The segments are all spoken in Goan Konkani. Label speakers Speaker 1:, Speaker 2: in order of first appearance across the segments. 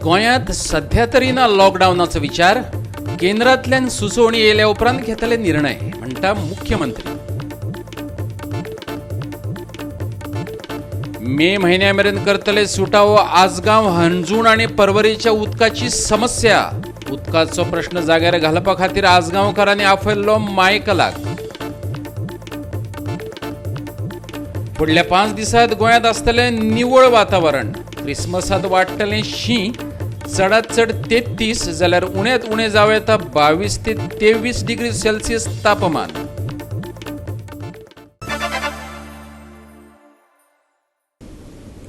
Speaker 1: गोंयांत सध्या तरी ना लॉकडावनाचो विचार, केंद्रांतल्यान सुचोवणी येयल्या उपरांत घेतले निर्णय, म्हणटा मुख्यमंत्री. मे म्हयन्या मेरेन करतले सुटावो आजगांव, हणजूण आनी परवरीच्या उदकाची समस्या. उदकाचो प्रश्न जाग्यार घालपा खातीर आजगांवकारांनी आपयल्लो मायकलाक. फुडल्या 5 दिसांत गोंयांत आसतलें निवळ वातावरण. क्रिसमसांत वाडटलें शीं, चडांत चड 33 जाल्यार उण्यांत उणें जावं येता 22 ते 23 डिग्री सेल्सियस तापमान.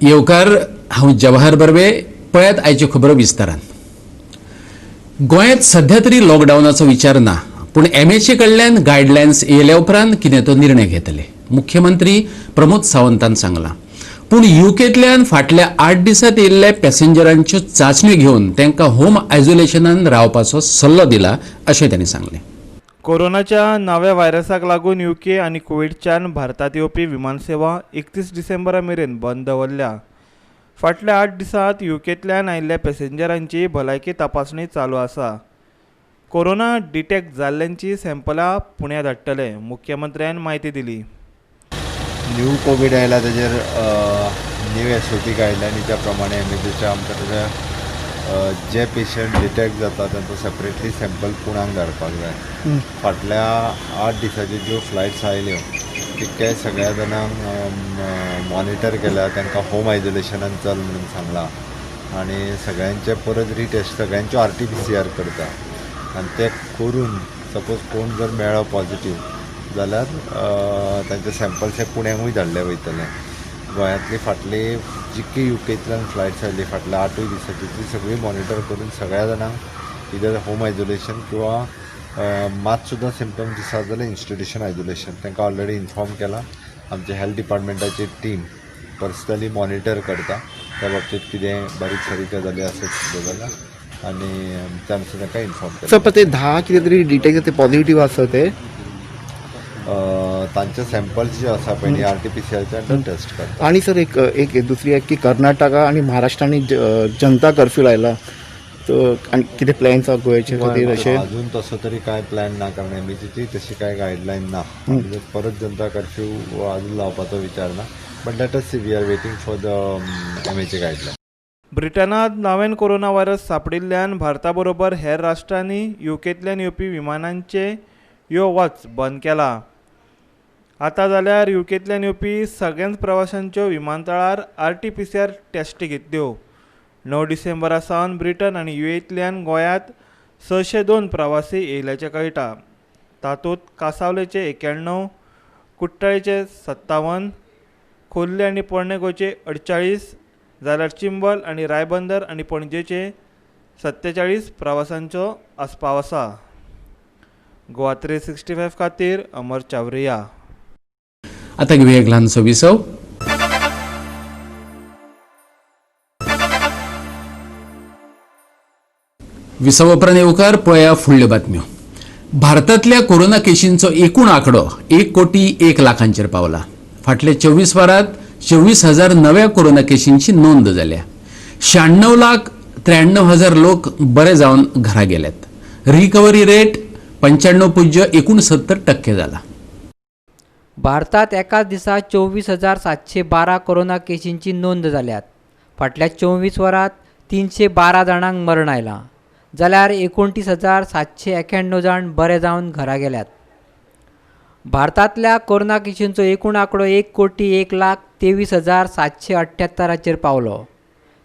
Speaker 1: येवकार, हांव जवाहर बर्वे. पळयात आयच्यो खबरो विस्तारान. गोंयांत सध्या तरी लॉकडावनाचो विचार ना, पूण एमएचए कडल्यान गायडलायन्स येयल्या उपरांत कितें तो निर्णय घेतले, मुख्यमंत्री प्रमोद सावंतान सांगलां. पूण युकेंतल्यान फाटल्या 8 दिसांत येयल्ल्या पॅसेंजरांच्यो चांचण्यो घेवन तांकां होम आयसोलेशनान रावपाचो सल्लो दिला, अशें तांणी सांगलें.
Speaker 2: कोरोनाच्या नव्या व्हायरसाक लागून युके आनी कुवेटच्यान भारतांत येवपी विमानसेवा 31 डिसेंबरा मेरेन बंद दवरल्या. फाटल्या 8 दिसांत युकेंतल्यान आयिल्ल्या पॅसेंजरांची भलायकी तपासणी चालू आसा. कोरोना डिटेक्ट जाल्ल्यांची सॅम्पलां पुण्या धाडटले, मुख्यमंत्र्यान म्हायती दिली.
Speaker 3: न्यू कोवीड आयला तेजेर न्यू एसओपी गायडलायनीच्या प्रमाणे एमएचएच्या आमकां तेजे जे पेशंट डिटेक्ट जाता तांचो सेपरेटली सॅम्पल पुण्याक धाडपाक जाय. फाटल्या 8 दिसाच्यो ज्यो फ्लायट्स आयल्यो तितके सगळ्या जाणांक मॉनिटर केल्या, तांकां होम आयसोलेशनान चल म्हणून सांगलां आनी सगळ्यांचे परत रिटेस्ट, सगळ्यांच्यो RT-PCR करता आनी ते करून सपोज कोण जर मेळ्ळो पॉझिटीव जाल्यार तांचे सॅम्पल्स हे पुण्याकूय धाडले वयतले. गोंयांतली फाटली जितकी युकेंतल्यान फ्लायट्स आयली फाटल्या 8 दिसाची ती सगळी मॉनिटर करून सगळ्या जाणांक इदर होम आयसोलेशन किंवा मात सुद्दां सिमटम्स दिसता जाल्यार इन्स्टिट्युशन आयसोलेशन तांकां ऑलरेडी इन्फॉर्म केलां. आमच्या हेल्थ डिपार्टमेंटाची टीम पर्सनली मॉनिटर करता त्या बाबतीत कितें बारीक सारीक गजाली आसत सुद्दां जाल्यार आनी त्या नुसार तांकां इन्फॉर्म केलां.
Speaker 4: सर, ते 10 कितें तरी डिटेक्ट ते पॉझिटिव्ह आसा ते
Speaker 3: तांचे सॅम्पल्स जे आसा पळय RT-PCRचे टेस्ट करता.
Speaker 4: आणि सर एक एक दुसरी एक की कर्नाटका आणि महाराष्ट्रांनी जनता कर्फ्यू लायला, तर आणि कितें प्लॅन्स आसा गोंयचे खातीर अशें?
Speaker 3: अजून तसो तरी काय प्लॅन ना, कारण एमएचएची तशी काय गायडलायन ना. परत जनता कर्फ्यू अजून लावपाचो विचार ना, but let us see, we are waiting for the MHA guideline.
Speaker 2: ब्रिटनांत नव्यान कोरोना व्हायरस सांपडिल्ल्यान भारता बरोबर हेर राष्ट्रांनी युकेंतल्यान येवपी विमानांचे यो वच बंद केला. आतां जाल्यार युकेंतल्यान येवपी सगळ्यांच प्रवाशांच्यो विमानतळार RT-PCR टेस्टी घेतल्यो. 9 डिसेंबरा सावन ब्रिटन आनी युएतल्यान गोंयांत 602 प्रवासी येयल्याचें कळटा. तातूंत कांसावलेचे 91, कुट्टाळेचे 57, खोर्ले आनी पोरणे गोंयचे 48, जाल्यार चिंबल आनी रायबंदर आनी पणजेचे 47 प्रवाशांचो आस्पाव आसा. गोवा 365 खातीर अमर चावरिया.
Speaker 1: आता घेऊया एक ल्हानसो विसव. विसव उपरांत येवकार. पळया फुडल्यो बातम्यो. भारतांतल्या कोरोना केशींचो एकूण आंकडो 1,01,00,000 पावला. फाटल्या 24 वरांत 24,000 नव्या कोरोना केशींची नोंद जाल्या. 96,93,000 लोक बरे जावन घरा गेल्यात. रिकव्हरी रेट 95.69% जाला.
Speaker 5: भारतात एकाच दिसा 24,712 कोरोना केशींची नोंद जाल्यात. फाटल्या 24 वरांत 312 जाणांक मरण आयलां, जाल्यार 29,791 जाण बरे जावन घरा गेल्यात. भारतांतल्या कोरोना केशींचो एकूण आंकडो 1,01,23,778 पावलो.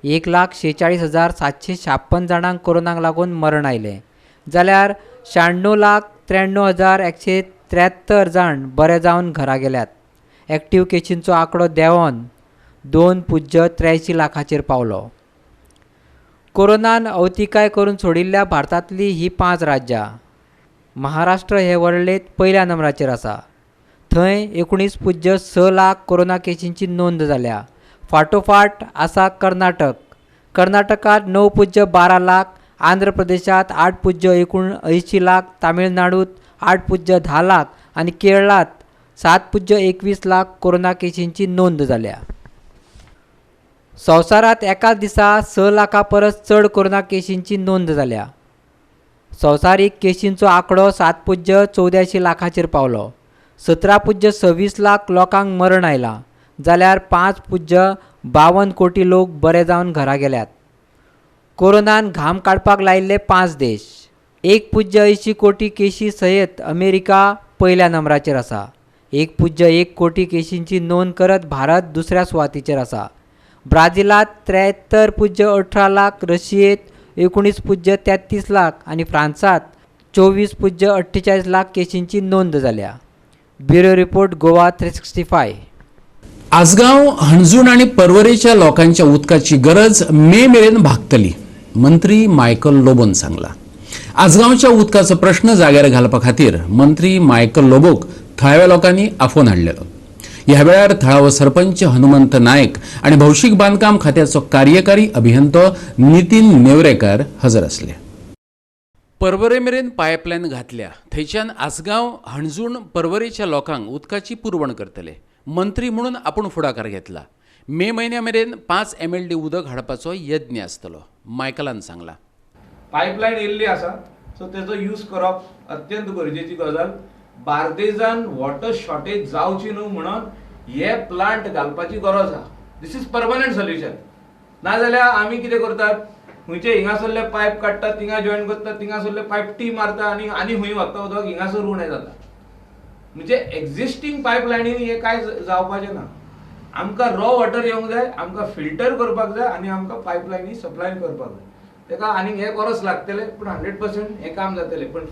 Speaker 5: 1,46,756 जाणांक कोरोनाक लागून मरण आयलें, जाल्यार 96,93,173 जाण बरे जावन घरा गेल्यात. एक्टीव केशींचो आंकडो देंवोन 2.83 लाखाचेर पावलो. कोरोनान अवतिकाय करून सोडिल्ल्या भारतांतली ही 5 राज्यां. महाराष्ट्र हे वळेरेंत पयल्या नंबराचेर आसा. थंय 19.6 लाख कोरोना केशींची नोंद जाल्या. फाटोफाट आसा कर्नाटक. कर्नाटकांत 9.12 लाख, आंध्र प्रदेशांत 8.79 लाख, तामिळनाडूत 8.10 लाख आनी केरळांत 7.21 लाख कोरोना केशींची नोंद जाल्या. संवसारांत एकाच दिसा 6 लाखां परस चड कोरोना केशींची नोंद जाल्या. संवसारीक केशींचो आंकडो 7.84 लाखांचेर पावलो. 17.26 लाख लोकांक मरण आयलां जाल्यार 5.52 कोटी लोक बरे जावन घरा गेल्यात. कोरोनान घाम काडपाक लायिल्ले 5 देश. 1.80 कोटी केशी सयत अमेरिका पयल्या नंबराचेर आसा. 1.1 कोटी केशींची नोंद करत भारत दुसऱ्या सुवातेचेर आसा. ब्राझिलांत 73.18 लाख, रशियेंत 19.33 लाख आनी फ्रांसांत 24.48 लाख केशींची नोंद जाल्या. Bureau report, Goa 365.
Speaker 1: Assagao, Anjuna आनी पर्वरेच्या लोकांच्या उदकाची गरज मे मेरेन भागतली, मंत्री मायकल लोबोन सांगला. आसगांवच्या उदकाचो प्रश्न जाग्यार घालपा खातीर मंत्री मायकल लोबोक थळाव्या लोकांनी आफोवन हाडलेलो. ह्या वेळार थळावो सरपंच हनुमंत नायक आनी भौशीक बांदकाम खात्याचो कार्यकारी अभियंतो नितीन नेवरेकर हजर आसले. पर्वरे मेरेन पायपलायन घातल्या थंयच्यान आसगांव, हणजूण, पर्वरेच्या लोकांक उदकाची पुरवण करतले. मंत्री म्हणून आपूण फुडाकार घेतला. मे म्हयन्या मेरेन 5 MLD उदक हाडपाचो यत्न आसतलो, मायकलान सांगला.
Speaker 6: पायपलायन येयल्ली आसा, सो तेजो यूज करप अत्यंत गरजेची गजाल. बार्देजान वॉटर शॉर्टेज जावची न्हू म्हणून हे प्लांट घालपाची गरज आसा. This is permanent solution. नाजाल्यार आमी कितें करतात, खंयचे हिंगासरले पायप काडटात, थिंगा जॉयन करतात, थिंगासरले पायप टी मारता आनी आनी खंय वता उदक हिंगासर उणें जाता. म्हणजे एक्झिस्टींग पायपलायनीन हें कांय जावपाचें ना. आमकां रॉ वॉटर येवंक जाय, आमकां फिल्टर करपाक जाय आनी आमकां पायपलायनी सप्लाय करपाक जाय. ताका आनीक हें गरज लागतलें, पूण 100% हें काम जातलें. पण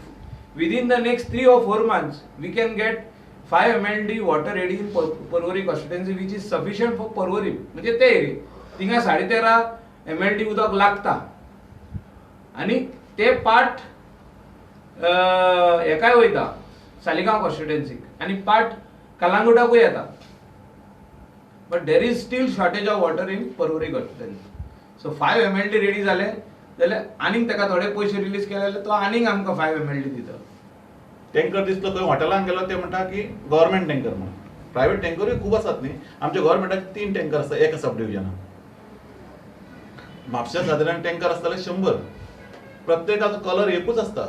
Speaker 6: within the next 3 or 4 months we can get 5 MLD water ready in Porvorim constituency, which is sufficient for Porvorim. म्हणजे ते एरिया थिंगा 13.5 MLD उदक लागता आनी ते पार्ट हेकाय वयता सालिगांव कॉन्स्टिट्युएन्सीक आनी पार्ट कलांगुटाकूय येता. But there is still shortage of water in Porvorim constituency. So 5 MLD ready जाले जाल्यार आनीक ताका थोडे पयशे रिलीज केले जाल्यार तो आनीक आमकां 5 MLD दिता.
Speaker 7: टँकर दिसलो खंय हॉटेलान गेलो ते म्हणटा की गव्हर्मेंट टँकर म्हणून. प्रायवेट टँकरूय खूब आसात न्ही. आमच्या गव्हर्मेंटाचे 3 टँकर आसता एका सब डिविजनान. म्हापश्या सादारण टँकर आसताले 100. प्रत्येकाचो कलर एकूच आसता.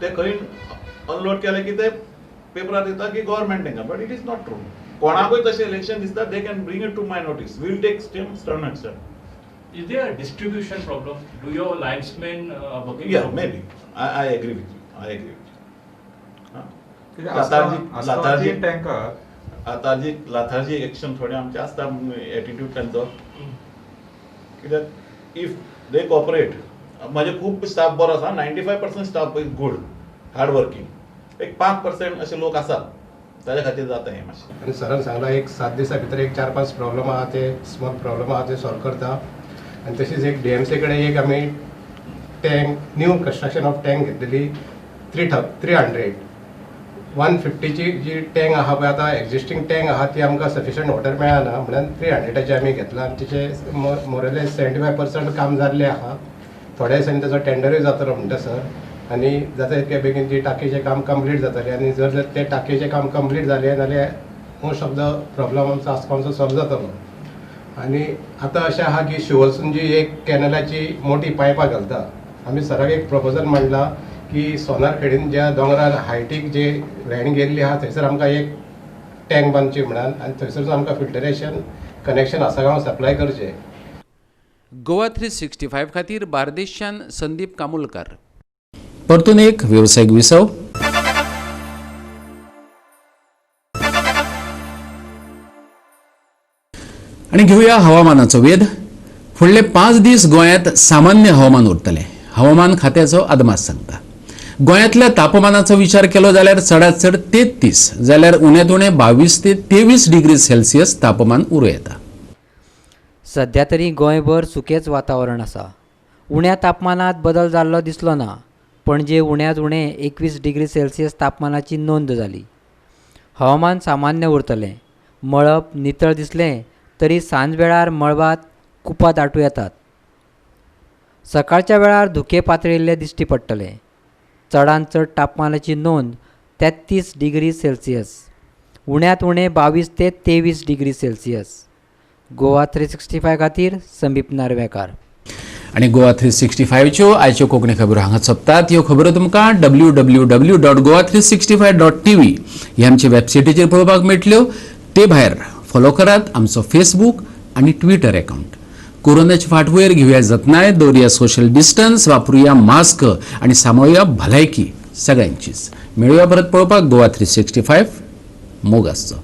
Speaker 7: ते खंय अनलोड केले की ते पेपरार दिता की government tanker, but it is not true. कोणाकूय तशें इलेक्शन दिसता, they can bring it to my notice, will take stern action.
Speaker 8: Is there a distribution problem? Do your linesmen working?
Speaker 7: Yeah, maybe. I agree with you. I agree with you. Lethargy action थोडे आमचे आसता एटिट्यूड तांचो. कित्याक if they cooperate, म्हजे खूब स्टाफ बरो आसा, 95% staff is good, hard working. एक 5% अशे लोक आसात ताज्या खातीर जाता हें मातशें.
Speaker 9: आनी सरान सांगलां एक 7 दिसां भितर एक 4-5 प्रॉब्लम आहा ते स्मॉल प्रॉब्लम आहा ते सॉल्व करता. आनी तशीच एक DMC कडेन एक आमी tank, new construction of tank घेतलेली 300 150ची जी टँक आहा पळय आतां एक्झिस्टींग टँक आहा ती आमकां सफिशंट वॉटर मेळना म्हणून 300चे आमी घेतला आनी तिचें मोरलेस 75% काम जाल्लें आहा. थोड्या दिसांनी ताचो टेंडरूय जातलो म्हणटा सर, आनी जाता तितके बेगीन ती टाकयेचें काम कंप्लीट जातलें. आनी जर जर ते टाकयेचें काम कंप्लीट जालें जाल्यार मोस्ट ऑफ the problem आमचो आसगांवचो सॉल्व जातलो. आनी आतां अशें आहा की शिवोलसून जी एक कॅनलाची मोठी पायपां घालता, आमी सराक एक प्रपोजल मांडला की सोनारखेडीन ज्या दोंगरार हायटीक जे लँड गेल्ली आहा थंयसर आमकां एक टँक बांदची म्हणून आनी थंयसर आमकां फिल्टरेशन कनेक्शन आसगांव सप्लाय करचें.
Speaker 1: गोवा 365 खातीर बार्देशच्यान संदीप कामुलकार. परतून एक वेवसायीक विसव. आनी घेवया हवामानाचो वेध. फुडले 5 दीस गोंयांत सामान्य हवामान उरतलें, हवामान खात्याचो अदमास सांगता. गोंयांतल्या तापमानाचो विचार केलो जाल्यार चडांत चड 33 जाल्यार उण्यांत उणें 22 ते 23 डिग्री सेल्सियस तापमान उरूं येता.
Speaker 5: सध्या तरी गोंयभर सुकेंच वातावरण आसा. उण्या तापमानांत बदल जाल्लो दिसलो ना. पणजे उण्यांत उणें 21 डिग्री सेल्सियस तापमानाची नोंद जाली. हवामान सामान्य उरतलें. मळब नितळ दिसलें तरी सांजवेळार मळबांत कुपां दाटूं येतात. सकाळच्या वेळार धुकें पातळिल्लें दिश्टी पडटलें. चडांत चड तापमानाची नोंद 33 डिग्री सेल्सियस, उण्यांत उणें 22 ते 23 डिग्री सेल्सियस. गोवा 365 खातीर संदीप नार्वेकार.
Speaker 1: आनी गोवा 365च्यो आयच्यो कोंकणी खबरो हांगा सोंपतात. ह्यो खबरो तुमकां www.goa365.tv ह्या आमच्या वेबसायटीचेर पळोवपाक मेळटल्यो. ते भायर फॉलो करात आमचो फेसबूक आनी ट्विटर अकावंट. कोरोनाच्या फाटभुंयेर घेवया जतनाय, दवरुया सोशल डिस्टन्स, वापरुया मास्क आनी सांबाळुया भलायकी सगळ्यांचीच. मेळुया परत पळोवपाक गोवा 365. मोग आसचो.